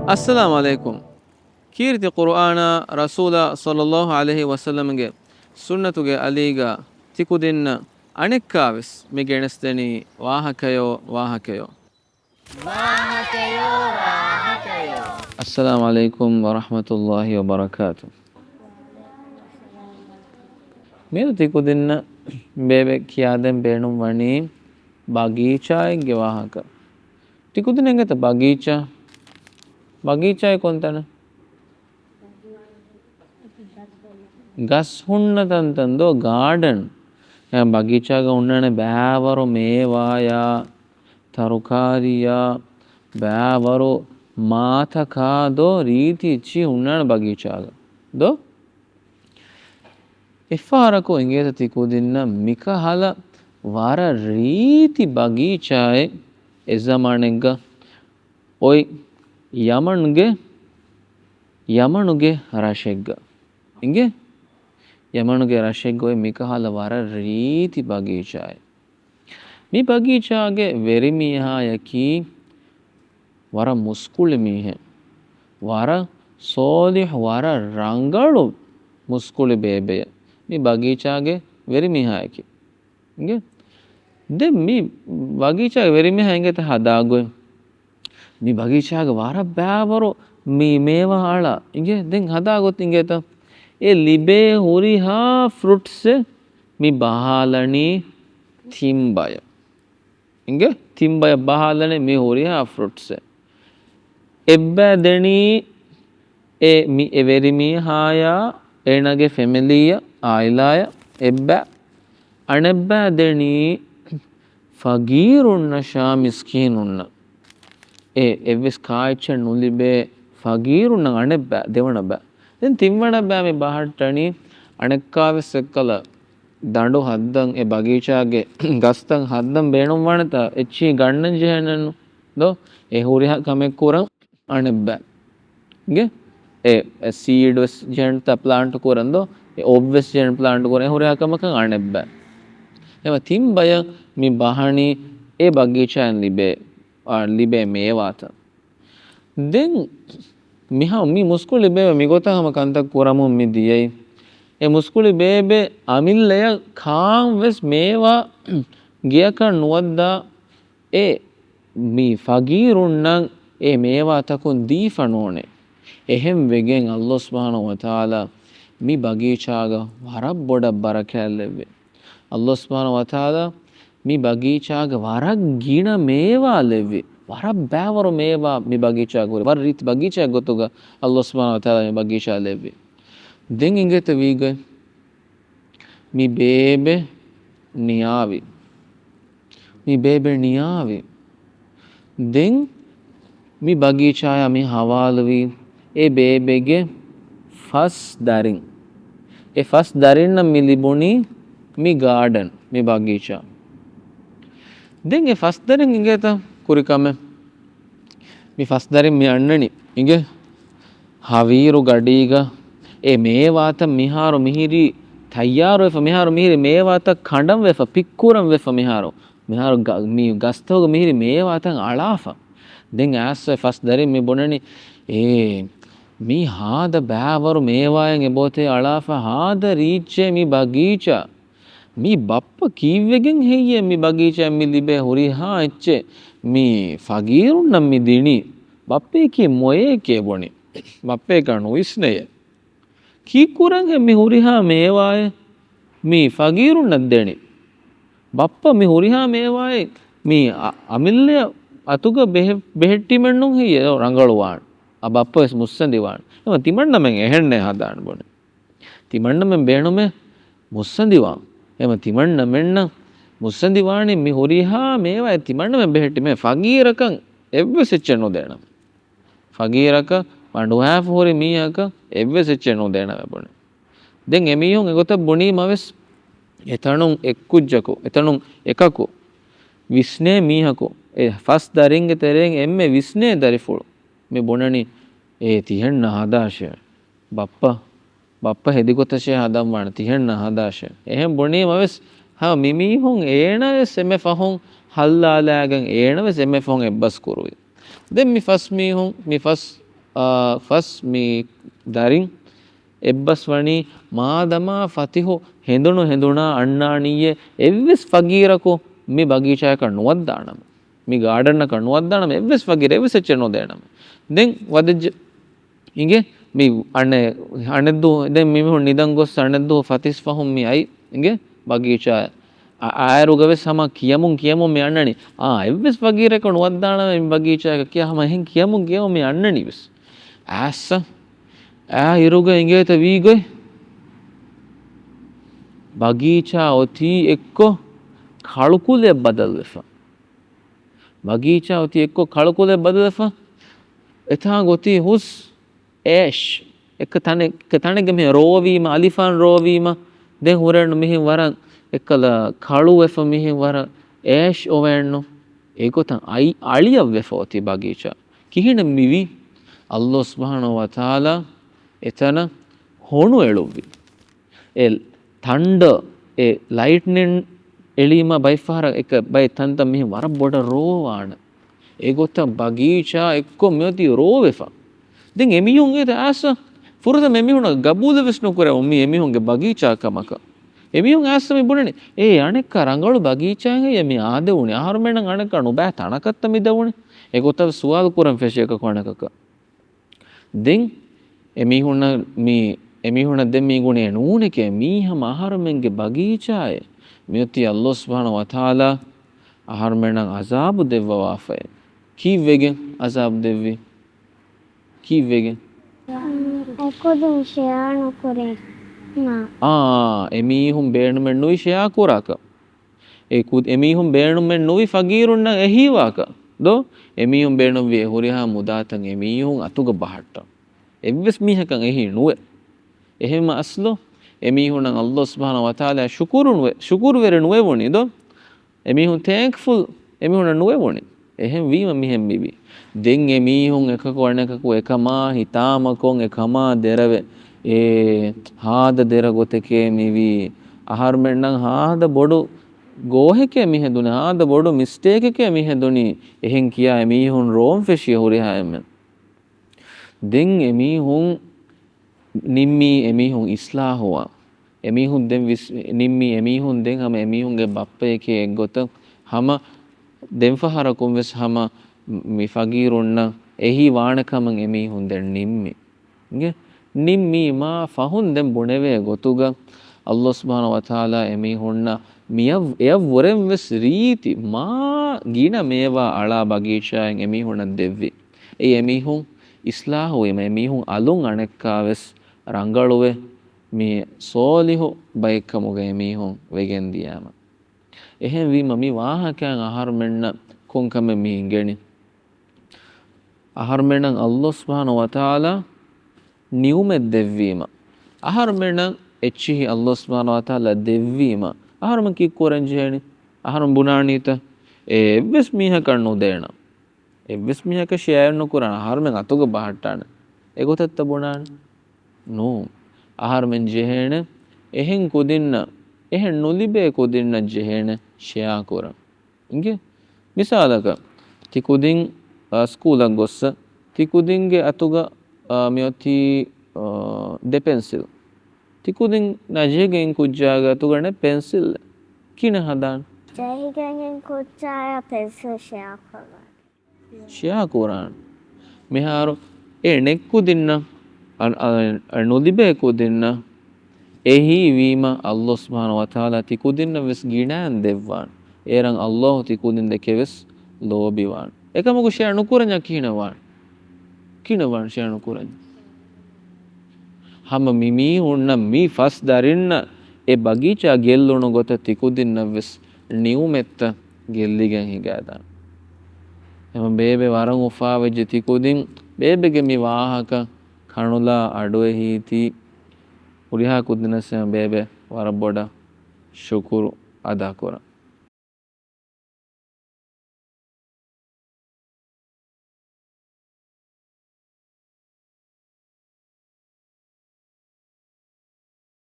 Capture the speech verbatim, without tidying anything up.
އައްސަލާމު ޢަލައިކުމް. ކީރިތި ޤުރުއާނާ ރަސޫލާ ޞައްލައްލާހު ޢަލައިހި ވަސައްލަމްގެ ސުންނަތުގެ އަލީގަ ތިކުދިންނަށް އަނެއްކާވެސް މި ގެނެސްދެނީ ވާހަކަޔޯ، ވާހަކަޔޯ. ވާހަކަޔޯ، ވާހަކަޔޯ. އައްސަލާމު ޢަލައިކުމް ވަރަޙްމަތުﷲި ވަބަރަކާތު. މިއަދު ތިކުދިންނަށް ބޭބެ ކިޔާދޭން ބޭނުން ވަނީ ބަގީޗާއެއްގެ ވާހަކަ. ތިކުދިން އެނގޭތަ ބަގީޗާ؟ ބަގީޗާއެއް ކޮންތަނެއް؟ ގަސް ހުންނަ ތަންތަން ދޯ، ގާޑަން. އެ ބަގީޗާގަ ހުންނާނެ ބައިވަރު މޭވާޔާ، ތަރުކާރީއާ، ބައިވަރު މާތަކާ ދޯ، ރީތި އެއްޗިހި ހުންނާނެ ބަގީޗާގަ ދޯ. އެއްފަހަރަކު އެނގޭތަ ތިކުދިންނަށް މިކަހަލަ ވަރަށް ރީތި ބަގީޗާއެއް އެ ޒަމާނެއްގަ އޮތް ޔަމަނުގެ، ޔަމަނުގެ ރަށެއްގަ. އިނގޭ؟ ޔަމަނުގެ ރަށެއްގަ އޮތް މިކަހަލަ ވަރަށް ރީތި ބަގީޗާއެއް. މި ބަގީޗާގެ ވެރިމީހާޔަކީ ވަރަށް މުސްކުޅި މީހެއް. ވަރަށް ޞާލިޙު، ވަރަށް ރަނގަޅު މުސްކުޅި ބޭބެއެއް. މި ބަގީޗާގެ ވެރިމީހާޔަކީ. އިނގޭ؟ ދެން މި ބަގީޗާގެ ވެރިމީހާ އިނގޭތަ ހަދާގޮތް. މި ބަގީޗާގަ ވަރަށް ބައިވަރު މި މޭވާ އަޅާ. އިނގޭ؟ ދެން ހަދާގޮތް އިނގޭތަ؟ އެ ލިބޭ ހުރިހާ ފްރުޓްސެއް މި ބަހާލަނީ ތިން ބަޔަށް. އިނގޭ؟ ތިން ބަޔަށް ބަހާލަނީ މި ހުރިހާ ފްރުޓްސެއް. އެއްބައި ދެނީ އެ މި އެ ވެރިމީހާޔާ އޭނާގެ ފެމިލީއަށް، އާއިލާއަށް އެއްބައި. އަނެއްބައި ދެނީ ފަގީރުންނަށާ މިސްކީނުންނަށް. އެ އެއްވެސް ކާއެއްޗެއް ނުލިބޭ ފަގީރުންނަށް އަނެއްބައި، ދެވަނަ ބައި. ދެން ތިންވަނަ ބައި މި ބަހައްޓަނީ އަނެއްކާވެސް އެއްކަލަ ދަނޑު ހައްދަން، އެ ބަގީޗާގެ ގަސްތައް ހައްދަން ބޭނުންވާނެތާ އެއްޗިހި ގަންނަން ޖެހޭނެއްނު ދޯ؟ އެ ހުރިހާ ކަމެއް ކުރަން އަނެއްބައި. އިނގޭ؟ އެ، އެ ސީޑް ވެސް ޖެހޭނެތާ ޕްލާންޓް ކުރަން ދޯ؟ އެ އޮއްވެސް ޖެހޭނެ ޕްލާންޓް ކުރަން އެ ހުރިހާ ކަމަކަށް އަނެއްބައި. އެމަ ތިން ބަޔަށް މި ބަހަނީ އެ ބަގީޗާއިން ލިބޭ، އާ، ލިބޭ މޭވާތައް. ދެން މިހާ މި މުސްކުޅި ބޭބެ މިގޮތަށް ހަމަ ކަންތައް ކުރަމުން މި ދިޔައީ. އެ މުސްކުޅި ބޭބެ އަމިއްލަޔަށް ކާން ވެސް މޭވާ ގެޔަކަށް ނުވައްދާ އެ މި ފަގީރުންނަށް އެ މޭވާތަކުން ދީފަ ނޫނޭ. އެހެން ވެގެން ﷲ ސުބްޙާނަހޫ ވަތަޢާލާ މި ބަގީޗާގަ ވަރަށް ބޮޑަށް ބަރަކާތް ލެއްވި. ﷲ ސުބްޙާނަހޫ ވަތަޢާލާ މި ބަގީޗާގަ ވަރަށް ގިނަ މޭވާ ލެއްވި. ވަރަށް ބައިވަރު މޭވާ މި ބަގީޗާގަ ހުރި. ވަރަށް ރީތި ބަގީޗާއެއް ގޮތުގަ ﷲ ސުބްޙާނަހޫ ވަތަޢާލާ މި ބަގީޗާ ލެއްވި. ދެން އިނގޭތަ ވީގޮތް؟ މި ބޭބެ ނިޔާވި. މި ބޭބެ ނިޔާވި. ދެން މި ބަގީޗާޔާ މި ހަވާލުވީ އެ ބޭބެގެ ފަސް ދަރިން. އެ ފަސް ދަރިންނަށް މި ލިބުނީ މި ގާޑަން، މި ބަގީޗާ. ދެން އެ ފަސް ދަރިން އިނގޭތަ ކުރި ކަމެއް؟ މި ފަސް ދަރިން މި އަންނަނީ އިނގޭ ހަވީރު ގަޑީގަ އެ މޭވާތައް މިހާރު މިހިރީ ތައްޔާރުވެފަ، މިހާރު މިހިރީ މޭވާތައް ކަނޑަން ވެފަ، ޕިކް ކުރަން ވެފަ މިހާރު. މިހާރު ގަ-، މި ގަސްތަކުގަ މިހިރީ މޭވާތައް އަޅާފަ. ދެން އައިސް އެ ފަސް ދަރިން މި ބުނަނީ، އޭ، މީ ހާދަ ބައިވަރު މޭވާއެއް އެބައޮތޭ އަޅާފަ، ހާދަ ރީއްޗޭ މި ބަގީޗާ. މީ ބައްޕަ ކީއްވެގެން ހެއްޔޭ މި ބަގީޗާއިން މި ލިބޭ ހުރިހާ އެއްޗެއް މި ފަގީރުންނަށް މި ދިނީ؟ ބައްޕަޔަކީ މޮޔައެކޭ ބުނި. ބައްޕަޔަކާ ނުވިސްނެޔޭ. ކީއްކުރަންހޭ މި ހުރިހާ މޭވާއެއް މި ފަގީރުންނަށް ދެނީ؟ ބައްޕަ މި ހުރިހާ މޭވާއެއް މި އަ-، އަމިއްލަޔަށް އަތުގަ ބެހެ-، ބެހެއްޓީމެއްނު ހެއްޔޭ؟ ރަނގަޅުވާން. އަ، ބައްޕަ ވެސް މުއްސަނދިވާން. އެމަ ތިމަންނަމެން އެހެންނޭ ހަދާން ބުނި. ތިމަންނަމެން ބޭނުމޭ މުއްސަނދިވާން. އެމަ ތިމަންނަމެންނަށް މުއްސަނދިވާނީ މި ހުރިހާ މޭވާއެއް ތިމަންނަމެން ބެހެއްޓީމޭ ފަގީރަކަށް އެއްވެސް އެއްޗެއް ނުދޭނަމޭ. ފަގީރަކަށް ބަނޑުހާފަ ހުރި މީހަކަށް އެއްވެސް އެއްޗެއް ނުދޭނަމޭ ބުނި. ދެން އެމީހުން އެގޮތަށް ބުނީމަވެސް އެތަނުން އެއްކުއްޖަކު، އެތަނުން އެކަކު ވިސްނޭ މީހަކު، އެ ފަސް ދަރިންގެ ތެރެއިން އެންމެ ވިސްނޭ ދަރިފުޅު މި ބުނަނީ، އޭ ތިހެން ނަހަދާށޭ. ބައްޕަ، ބައްޕަ ހެދިގޮތަށޭ ހަދަންވާނެ، ތިހެން ނަހަދާށޭ. އެހެން ބުނީމަވެސް، ހަމަ މިމީހުން އޭނަވެސް އެންމެ ފަހުން ހައްލާލާގެން އޭނަވެސް އެންމެ ފަހުން އެއްބަސް ކުރުވި. ދެން މި ފަސް މީހުން، މި ފަސް އާ، ފަސް މި ދަރިން އެއްބަސް ވަނީ، މާދަމާ ފަތިހު ހެނދުނު ހެނދުނާ އަންނާނީއޭ، އެއްވެސް ފަގީރަކު މި ބަގީޗާއަކަށް ނުވައްދާނަމޭ، މި ގާޑަންއަކަށް ނުވައްދާނަމޭ، އެއްވެސް ފަގީރެއް އެއްވެސް އެއްޗެއް ނުދޭނަމޭ. ދެން ވަދެއްޖެ އިނގޭ މި އަނެއް، އަނެއްދު، ދެން މި މީހުން ނިދަން ގޮސް އަނެއްދު ފަތިސް ފަހުން މި އައި އިނގޭ ބަގީޗާ. އަ-، އާއިރުގަވެސް ހަމަ ކިޔަމުން ކިޔަމުން މި އަންނަނީ. އާ، އެއްވެސް ފަގީރަކަށް ނުވައްދާނަމޭ މި ބަގީޗާއަކަށް ކިޔާ ހަމަ އެހެން ކިޔަމުން ކިޔަމުން މި އަންނަނީ ވެސް. އާސްސަ، އާ އިރުގަ އިނގޭތަ ވީގޮތް؟ ބަގީޗާ އޮތީ އެއްކޮށް ކަޅުކުލައަށް ބަދަލުވެފަ. ބަގީޗާ އޮތީ އެއްކޮށް ކަޅުކުލައަށް ބަދަލުވެފަ. އެތާނގަ އޮތީ ހުސް އޭޝް. އެއްކަ ތަނެއް، އެއްކަ ތަނެއްގަ މިހެން ރޯވީމަ، އަލިފާން ރޯވީމަ، ދެން ހުރެންނު މިހެން ވަރަށް އެއްކަލަ ކަޅުވެފަ، މިހެން ވަރަށް އޭޝް އޮވޭންނު. އެގޮތަށް އައި-، އަޅިއަށްވެފަ އޮތީ ބަގީޗާ. ކިހިނެއް މިވީ؟ އައްލޯ ސުބްޙާނަހޫ ވަތަޢާލާ އެތަނަށް ހޮނު އެޅުއްވި. އެ ތަންޑަ، އެ ލައިޓްނިން އެޅީމަ ބައެއްފަހަރަށް އެކަ ބައެއް ތަންތަން މިހެން ވަރަށް ބޮޑަށް ރޯވާނެ. އެގޮތަށް ބަގީޗާ އެއްކޮށް މިއޮތީ ރޯވެފަ. ދެން އެމީހުން އޭތަ އާސްސަ ފުރަތަމަ އެމީހުނަށް ގަބޫލެއް ވެސް ނުކުރެވުން މީ އެމީހުންގެ ބަގީޗާ ކަމަކަށް. އެމީހުން އާސްސަ މި ބުނަނީ، އޭ އަނެއްކާ ރަނގަޅު ބަގީޗާއެއް މި އާދެވުނީ. އަހަރުމެންނަށް އަނެއްކާ ނުބައި ތަނަކަށްތަ މި ދެވުނީ؟ އެގޮތަށް ސުވާލު ކުރަން ފެށި އެކަކު އަނެކަކަށް. ދެން އެމީހުންނަށް މި، އެމީހުންނަށް ދެން މީ ގުޅޭ ނޫނެކޭ، މީ ހަމަ އަހަރުމެންގެ ބަގީޗާއެއް. މިއޮތީ އައްލޯ ސުބްޙާނަހޫ ވަތަޢާލާ އަހަރުމެންނަށް ޢަޒާބު ދެއްވަވާފައޭ. ކީއްވެގެން ޢަޒާބު ދެއްވީ؟ ކީއްވެގެން؟ އެކުދިން ޝެއާ ނުކުރޭ. އާ، އެމީހުން ބޭނުމެއް ނުވި ޝެއާ ކުރާކަށް. އެ ކު-، އެމީހުން ބޭނުމެއް ނުވި ފަގީރުންނަށް އެހީވާކަށް ދޯ؟ އެމީހުން ބޭނުންވި އެ ހުރިހާ މުދާތައް އެމީހުން އަތުގަ ބަހައްޓަން. އެއްވެސް މީހަކަށް އެހީ ނުވޭ. އެހެންމަ އަސްލު އެމީހުންނަށް އައްލޯ ސުބްޙާނަހޫ ވަތަޢާލާ ޝުކުރު ނުވެ-، ޝުކުރުވެރި ނުވެވުނީ ދޯ؟ އެމީހުން ތޭންކްފުލް އެމީހުންނަށް ނުވެވުނީ. އެހެން ވީމަ މިހެން މިވީ. ދެން އެމީހުން އެކަކު އަނެކަކު އެކަމާ ހިތާމަކޮށް އެކަމާ ދެރަވެ، އޭ ހާދަ ދެރަ ގޮތެކޭ މިވީ. އަހަރުމެންނަށް ހާދަ ބޮޑު ގޯހެކޭ މިހެދުނީ، ހާދަ ބޮޑު މިސްޓޭކެކޭ މިހެދުނީ. އެހެން ކިޔާ އެމީހުން ރޯން ފެށި ހުރިހާ އެންމެން. ދެން އެމީހުން ނިންމީ އެމީހުން އިސްލާހުވާ. އެމީހުން ދެން ވިސް-، ނިންމީ އެމީހުން ދެން ހަމަ އެމީހުންގެ ބައްޕަޔެކޭ އެއްގޮތަށް ހަމަ ދެން ފަހަރަކުން ވެސް ހަމަ މި ފަގީރުންނަށް އެހީ ވާނެ ކަމަށް އެމީހުން ދެން ނިންމި. އިނގޭ؟ ނިންމީމާ ފަހުން ދެން ބުނެވޭ ގޮތުގަ އައްލޯ ސުބްޙާނަހޫ ވަތަޢާލާ އެމީހުންނަށް މިއަށް، އެއަށްވުރެން ވެސް ރީތި މާ ގިނަ މޭވާ އަޅާ ބަގީޗާއިން އެމީހުންނަށް ދެއްވި. އެއީ އެމީހުން އިސްލާހުވީމަ، އެމީހުން އަލުން އަނެއްކާވެސް ރަނގަޅުވެ، މި ސޯލިހު ބައެއްކަމުގަ އެމީހުން ވެގެން ދިޔާމަ. އެހެންވީމަ، މި ވާހަކައިން އަހަރުމެންނަށް ކޮންކަމެއް މި އިނގެނީ؟ އަހަރުމެންނަށް އައްލޯ ސުބްޙާނަހޫ ވަތަޢާލާ ނިޢުމަތް ދެއްވީމަ، އަހަރުމެންނަށް އެއްޗިހި އައްލޯ ސުބްޙާނަހޫ ވަތަޢާލާ ދެއްވީމަ، އަހަރުމެން ކީއްކުރަން ޖެހޭނީ؟ އަހަރުމެން ބުނާނީތަ؟ އެ އެއްވެސް މީހަކަށް ނުދޭނަން. އެއްވެސް މީހަކަށް ޝެއާ ނުކުރާނަން. އަހަރުމެން އަތުގަ ބަހައްޓާނެ. އެގޮތަށްތަ ބުނާނެ؟ ނޫން. އަހަރުމެން ޖެހޭނެ އެހެން ކުދިންނަށް، އެހެން ނުލިބޭ ކުދިންނަށް ޖެހޭނެ ޝެއާ ކުރަން. އިނގޭ؟ މިސާލަކަށް، ތި ކުދިން، އާ، ސްކޫލަށް ގޮއްސަ، ތި ކުދިންގެ އަތުގަ، އާ، މިއޮތީ، އާ، ދެ ޕެންސިލް. ތި ކުދިން ނަޖޭގެ އިން ކުއްޖާގެ އަތުގަ ނެ ޕެންސިލް. ކިހިނެއް ހަދާނެ؟ ނަޖޭގެ އިން ކުއްޖާޔާ ޕެންސިލް ޝެއާ ކުރާނެ. ޝެއާ ކުރާނެ. މިހާރު އެ ނެތް ކުދިންނަށް، އަ، އަ، އަ، ނުލިބޭ ކުދިންނަށް އެހީވީމަ، އައްލޯ ސުބްޙާނަހޫ ވަތަޢާލާ ތި ކުދިންނަށް ވެސް ގިނައިން ދެއްވާނެ. އޭރަށް އައްލޯހު ތި ކުދިން ދެކެ ވެސް ލޯބިވާނެ. އެކަމަކު ޝެއާ ނުކުރަންޏާ ކިހިނެއް ވާނެ؟ ކިހިނެއް ވާނެ ޝެއާ ނުކުރަންޏާ؟ ހަމަ މި މީހުންނަށް، މި ފަސް ދަރިންނަށް އެ ބަގީޗާ ގެއްލުނު ގޮތަށް ތި ކުދިންނަށް ވެސް ނިޢުމަތްތައް ގެއްލިގެން ހިނގައިދާނެ. އެހެން ބޭބެ ވަރަށް އުފާވެއްޖެ ތި ކުދިން. ބޭބެގެ މި ވާހަކަ ކަނުލާ އަޑުއެހީތީ ހުރިހާ ކުދިންނަށް ވެސް ބޭބެ ވަރަށް ބޮޑަށް ޝުކުރު އަދާކުރަން.